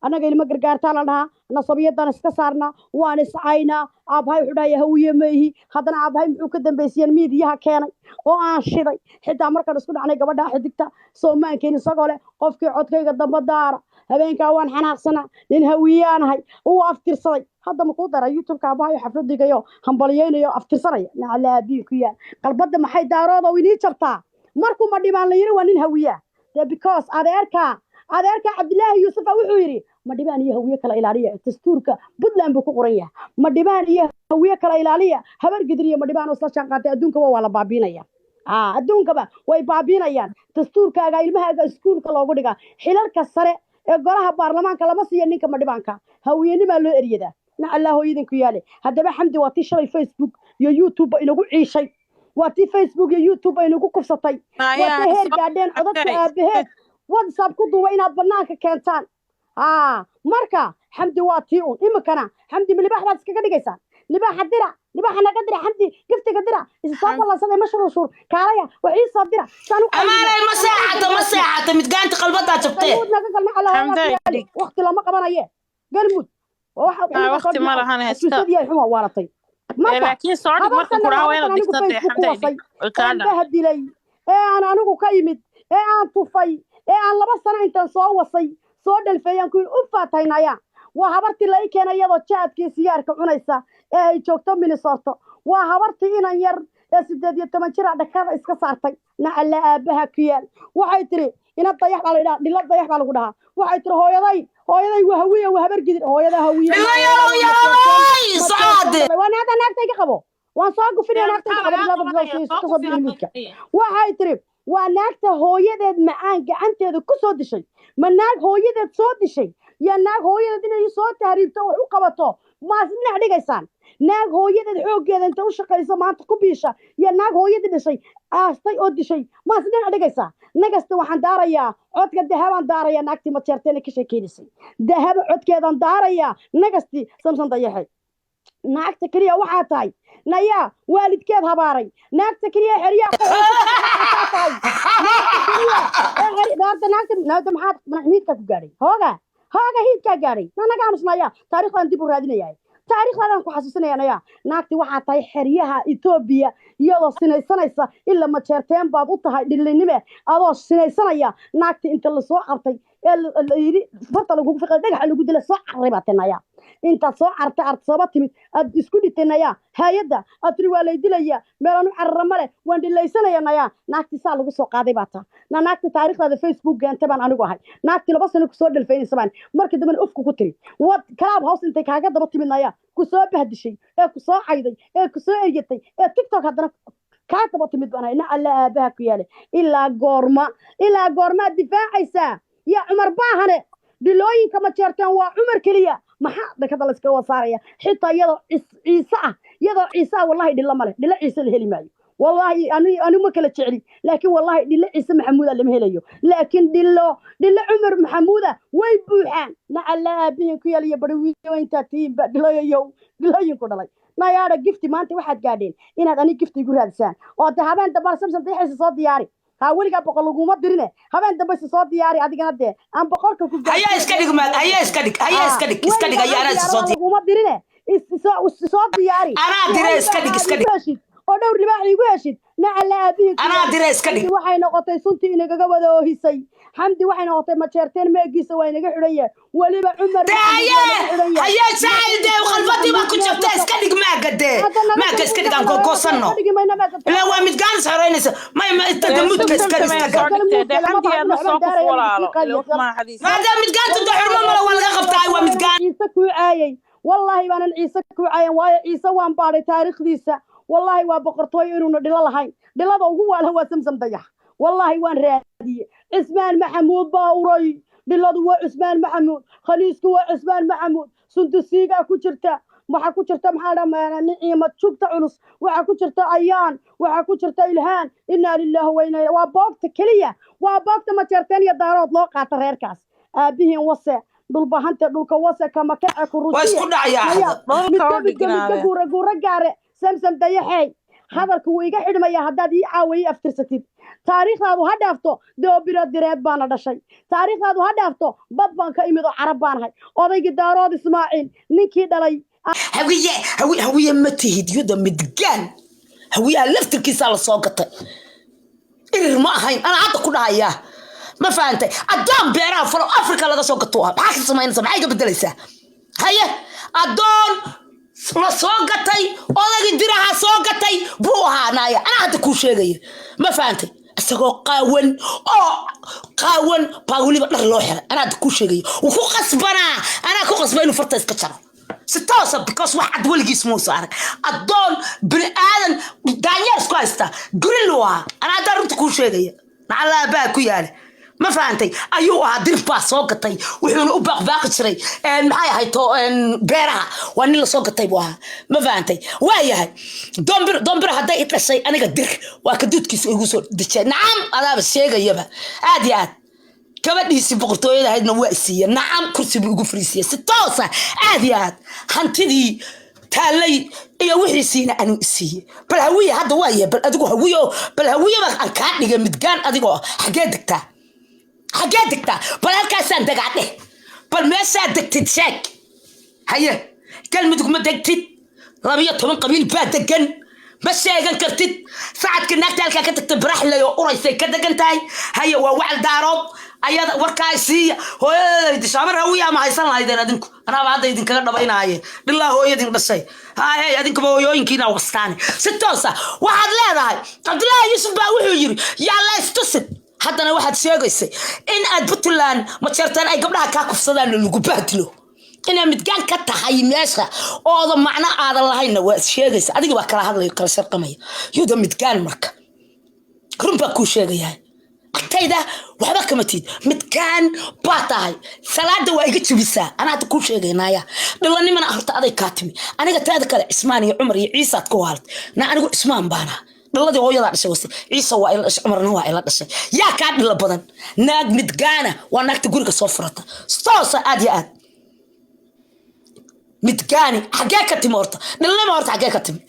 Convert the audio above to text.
Annaga ilmo Gargaartaa la dhahaa, nasabiyadan iska saarnaa, waan iscaynaa. Aabbahay wuxuu dhahaya Hawiye ma ihi. Haddana aabbahay muxuu ka dambaysiiyeen miidiyaha keenay oo aan shiday? Xitaa markaan isku dhacnay gabadha xidigta soomaankeeni, isagoo leh qofkii codkayga damba daara, habeenkaa waan xanaaqsanaa, nin Hawiyaanahay, uu aftirsaday. Hadda ma kuu dara YouTube-ka aabbahay xaflad dhigayo, hambalyaynayo, aftirsanaya? Nacala aabihi ku yaal qalbadda. Maxay Daarooda inii jabtaa markuu ma dhibaan la yiri waa nin Hawiyaa? Dee because adeerka Cabdilaahi Yuusufa wuxuu yidhi ma dhibaan iyo Hawiye kala ilaaliya. Dastuurka Puntland buu ku qoran yahay: ma dhibaan iyo Hawiye kala ilaaliya. Habar Gidir iyo ma dhibaan oo isla jaan qaatay adduunkaba waa la baabiinaya. Adduunkaba way baabiinayaan. Dastuurkaaga ilmahaaga iskuulka loogu dhigaa. Xilalka sare ee golaha baarlamaanka lama siiya ninka madhibaanka, Hawiyenimaa loo eryadaa. Nacallaa hooyadinku yaale. Haddaba Xamdi waa tii shalay Facebook iyo YouTube inagu ciishay, waa tii Facebook iyo YouTube inagu kufsatay, waa tii heer gaadheen codadka aabaheed WhatsApp ku duuba inaad banaanka keentaan. Marka Xamdi waa tii un. Iminkana Xamdi ma libaax baad iskaga dhigaysaan? Libaaxa dira, libaaxa naga dira, Xamdi giftiga dira, isa soo ballansaday ma shuruushuur kaalaya wax ii soo dira saan u. Amaanay, ma seexato, ma seexato, midgaanta qalbadaa jabtee. Galmud naga galna calaa waqti lama qabanaye galmud. Waqti ma lahan haysta. Xuma waalatay. Laakiin soo dhig marka kudhaa waa inaad dhigta dee. Xamdi Xamdi bahadilay ee aan anigu ka imid ee aan tufay ee aan 2 sano intaan soo wasay soo dhalfeeyaan ku u faataynaya, waa habartii la ii keenay iyadoo jaadkii siyaarka cunaysa ee ay joogto Minnesota. Waa habartii inan yar ee 18 jira dhakada iska saartay. Nacalla aabbaha ku yaal. Waxay tiri ina Dayax baa la idhaha, dhilo Dayax baa lagu dhahaa. Waxay tiri hooyaday, hooyaday waa Hawiye, waa Habar Gidir hooyada Hawiye. Waa naagta, naagta iga qabo, waan soo gufinaya, naagta iga qabo, dhilada kasoo bixi midka. Waxay tiri waa naagta hooyadeed macaan gacanteeda ku soo dishay. Ma naag hooyadeed soo dishay yaa naag hooyadeed inay soo tahriibto wax u qabato maas dhinac dhigaysaan? Naag hooyadeed xooggeeda inta u shaqayso maanta ku biisha iyo naag hooyadii dhashay aastay oo dishay maas dhinac dhigaysaa? Nagasta waxaan daarayaa codka Dahabaan daarayaa, naagtii Majeerteena ka sheekeynaysay, Dahaba codkeedaan daarayaa. Nagasti Samson Dayaxe, naagta keliya waxaa tahay nayaa waalidkeed habaaray, naagta keliya xeryaha tahay, naagta naagta naagta. Maxaad hiidkaa ku gaadhay? Hooga hooga hiidkaa gaadhay. Naga aamusnaya, taariikhdan dib u raadinaya, taariikhdaadaan ku xasuusinaya. Naya naagti waxaa tahay xeryaha Etoobiya iyadoo sinaysanaysa ila Majeerteen baad u tahay dhilinime adoo sinaysanaya. Naagti inta lasoo qabtay ee la yidhi farta lagugu fiqay, dhagaxa lagu dilay, soo cararay baa tinaya. Intaad soo cartay ardsaba timid aad isku dhitay naya hay-adda aad tiri waa lay dilaya, meelaan u carara male, waan dhilaysanaya. Naya naagti saa lagu soo qaaday baa taa. Na naagti taariikhdaada Facebook gaanta baan anigu ahay, naagti 2 sano kusoo dhalfaynaysa baan markii dambena ufku ku tiri wad Clubhouse intay kaaga daba timid, naya kusoo bahdishay ee kusoo cayday ee kusoo eryatay ee TikTok haddana kaa daba timid baan ahay. Na Alla aabaha ku yaale. Ilaa goorma, ilaa goormaad difaacaysaa yaa Cumar Baahane? Dhilooyinka ma jeerteen waa Cumar keliya. Maxaa dhakada la iskaga wasaaraya? Xitaa iyadoo Ciise ah, iyadoo Ciise ah, wallahi dhilo male, dhilo Ciise la heli maayo. Wallahi ani anigu ma kala jecli, laakiin wallahi dhilo Ciise Maxamuuda lama helayo, laakiin dhilo dhilo Cumar Maxamuuda way buuxaan. Nacalla aabihin ku yaal iyo bariwiyo intaa tihiinba dhiloyayow, dhilooyinku dhalay. Nayaadha gifti, maanta waxaad gaadheen inaad ani gifti igu raadisaan oo de habeen dambe Samsan Dayaxiisa soo diyaari. Ha weligaa 100 laguma dirine, habeen dambe isa soo diyaari adigana dee aan 100-ka ku Hayaa, iska dhig maad, hayaa, iska dhig, hayaa, iska dhig, iska dhig. Hayaa, anaa isa soo diyaari. Laguma dirine, soo diyaari. Anaa dire, iska dhig, iska dhig. Heshid oo dhowr libaax igu heshid. Nacala aabihii. Anaa dire, iska dhig. Waxay noqotay suntii inagaga wada oohisay. Xamdi waxay noqotay Majeerteen meegiisa waa inaga xidhan yahay, weliba Cumar. De haye, haye jacayl, dee qalbadii baa ku jabta. Iska dhig maaga, dee maaga iska dhig, aan googoosanno ilaa waa midgaan is xoreynaysa. May ma inta gamuudka iska iska gal. Maadaama midgaanta de xurmo male, waa laga qabtaa, waa midgaan. Ciise kuu caayay, wallaahi baanan Ciise kuu caayan, waayo Ciise waan baadhay taariikhdiisa. Wallaahi waa boqortooyo inuuna dhilo lahayn. Dhilada ugu waalan waa Samsam Dayax. Wallaahi waan raadiyey, Cismaan Maxamuud baa uray. Dhiladu waa Cusmaan Maxamuud, khaliisku waa Cusmaan Maxamuud. Sundusiigaa ku jirta, waxaa ku jirta, maxaa dhaa, Niciima jugta culus, waxaa ku jirta Ayaan, waxaa ku jirta Ilhaan. Inaa lilaahi wa inaa, waa boogta keliya, waa boogta Majeerteen iyo Daarood loo qaata reerkaas. Aabihiin wase, dhulbahante dhulka wase, kama kace ku. Waa isku dhacayaa hadda. Midka midka midka guura guura gaare. Samsam Dayaxey, hadalka wuu iga xidhmaya haddaad ii caawaye aftirsatid. Taariikhdaadu ha dhaafto doobiro direed baana dhashay. Taariikhdaadu ha dhaafto bad baan ka imid oo Carab baanahay. Odaygii Daarood Ismaaciil ninkii dhalay. Hawiye, hawiye ma tihid, yuda Midgaan. Hawiyaha laftirkiisaa la soo gatay. Irir ma ahayn, anaa hadda ku dhahayaa. Ma fahantay? Addoon beeraha falo Africa laga soo gato ah. Maxaa ka samaynaysa? Maxay ka bedelaysaa? Haye, addoon la soo gatay, odaygii diraha soo gatay buu ahaa. Naaya, anaa hadda kuu sheegaya. Ma fahantay? Isagoo qaawan oo qaawan baa weliba dhar loo xiray. Anaa hadda kuu sheegaya, wuu ku qasbanaa. Anaa ku qasba inuu farta iska jaro si toosa, because wax cad weligiis muusa arag. Addoon bini aadan daanyeer isku haysta gurilu ahaa. Anaa haddaa runta kuu sheegaya, nacallaa baa ku yaala. Ma fahantay? Ayuu ahaa, dir baa soo gatay, wuxuuna u baaqbaaqi jiray maxay ahayd to beeraha. Waa nin lasoo gatay buu ahaa. Ma fahantay? Waa yahay Dombir. Dombir hadday i dhashay aniga, dir waa ka duudkiisa igu soo dejiyay. Nacam, adaaba sheegayaba. Aad iyo aad gabadhiisii boqortooyada ahaydna waa isiiye. Nacam, kursi buu igu fariisiiyey si toosa. Aad iyo aad hantidii taallay iyo wixiisiina anuu isiiye. Bal Hawiye hadda waa yahay, bal adigu Hawiye, bal Hawiyeba aan kaa dhigay Midgaan. Adigoo xaggee degtaa? Xaggee degtaa? Bal halkaasaan degaa dheh. Bal meeshaa degtid sheeg. Haye, Galmudug ma degtid. 12 qabiil baa degan, ma sheegan kartid. Sacadka naagta halkaa ka tagtay baraxley oo uraysay ka degan tahay. Haye, waa wacal Daarood ayada. Warkaa siiya hooyadeeda dishaamar. Hawiya ma haysan lahaydeen adinku? Anaaba hadda idinkaga dhabaynaaye. Dhilaa hooyadin dhashay. Haye, adinkuba hooyooyinkiina wastaane. Si toosa waxaad leedahay Cabdullaahi Yuusuf baa wuxuu yiri yaa la istusin. Haddana waxaad sheegaysay in aad Puntland Majeertaan ay gabdhaha kaa kufsadaan, lagu bahdilo, inaad Midgaan ka tahay meesha ooda macno aadan lahaynna waa is sheegaysa. Adiga baa kala hadlayo, kala sharqamaya yuda Midgaan. Marka run baa kuu sheegayaa, agtayda waxba kama tiid. Midkaan baa tahay, salaada waa iga jebisaa. Anaa hadda kuu sheegaynaya, dhilanimana horta aday kaa timi. Aniga taada kale Cismaan iyo Cumar iyo Ciisaad ku waalatay. Na anigu Cismaan baana dhiladii hooyadaa dhashay wase. Ciise waa ila dhashay, Cumarna waa ila dhashay. Yaa kaa dhila badan? Naag Midgaana waa naagta guriga soo furata toosa. Aad iyo aad Midgaani xaggee ka timi horta? Dhilanima horta xaggee ka timi?